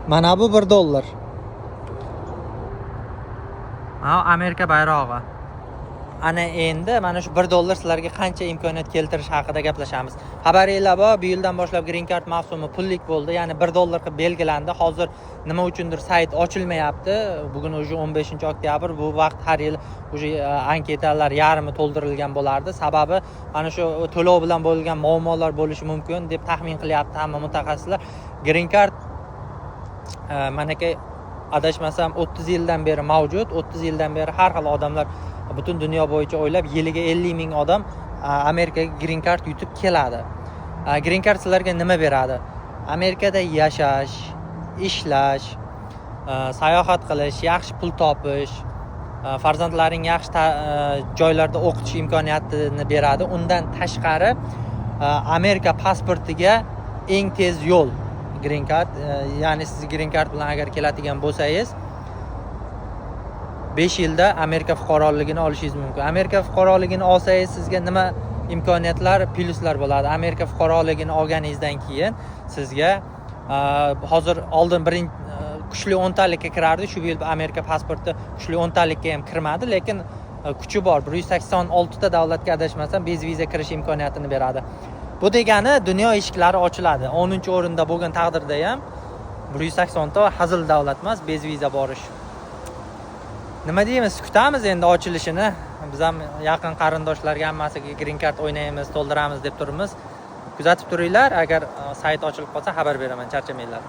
Mana bu 1 dollar. Ha, Amerika bayrog'i. Ana endi mana shu 1 dollar sizlarga qancha imkoniyat keltirishi haqida gaplashamiz. Xabaringlar bor, bu yildan boshlab Green Card mavsumi pullik bo'ldi, ya'ni 1 dollar qilib belgilandi. Hozir nima uchundir sayt ochilmayapti. Bugun уже 15-oktyabr, bu vaqt har yil уже anketalar yarmi to'ldirilgan bo'lardi. Sababi mana shu to'lov bilan bo'lgan muammolar bo'lishi mumkin deb taxmin qilyapti hamma mutaxassislar. Green Card manaki adashmasam 30 yildan beri mavjud. 30 yildan beri har xil odamlar butun dunyo bo'yicha o'ylab yiliga 50 ming odam Amerikaga Green Card yutib keladi. Green Card sizlarga nima beradi? Amerikada yashash, ishlash, sayohat qilish, yaxshi pul topish, farzandlaring yaxshi joylarda o'qitish imkoniyatini beradi. Undan tashqari Amerika pasportiga eng tez yo'l Green Card. Ya'ni siz Green Card bilan agar keladigan bo'lsangiz, 5 yilda Amerika fuqaroligini olishingiz mumkin. Amerika fuqaroligini olsangiz, sizga nima imkoniyatlar, plyuslar bo'ladi? Amerika fuqaroligini olganingizdan keyin sizga hozir oldin birinchi kuchli o'ntalikka kirardi. Shu yil Amerika pasporti kuchli o'ntalikka ham kirmadi, lekin kuchi bor. 186 ta davlatga, adashmasam, без viza kirish imkoniyatini beradi. Bu degani dunyo eshiklari ochiladi. 10-o'rinda bo'lgan taqdirda ham 180 ta hazil davlat emas, без viza borish. Nima deymiz, kutamiz endi ochilishini. Biz ham yaqin qarindoshlarga hammasiga Green Card o'ynaymiz, to'ldiramiz deb turibmiz. Kuzatib turinglar, agar sayt ochilib qolsa, xabar beraman, charchamanglar.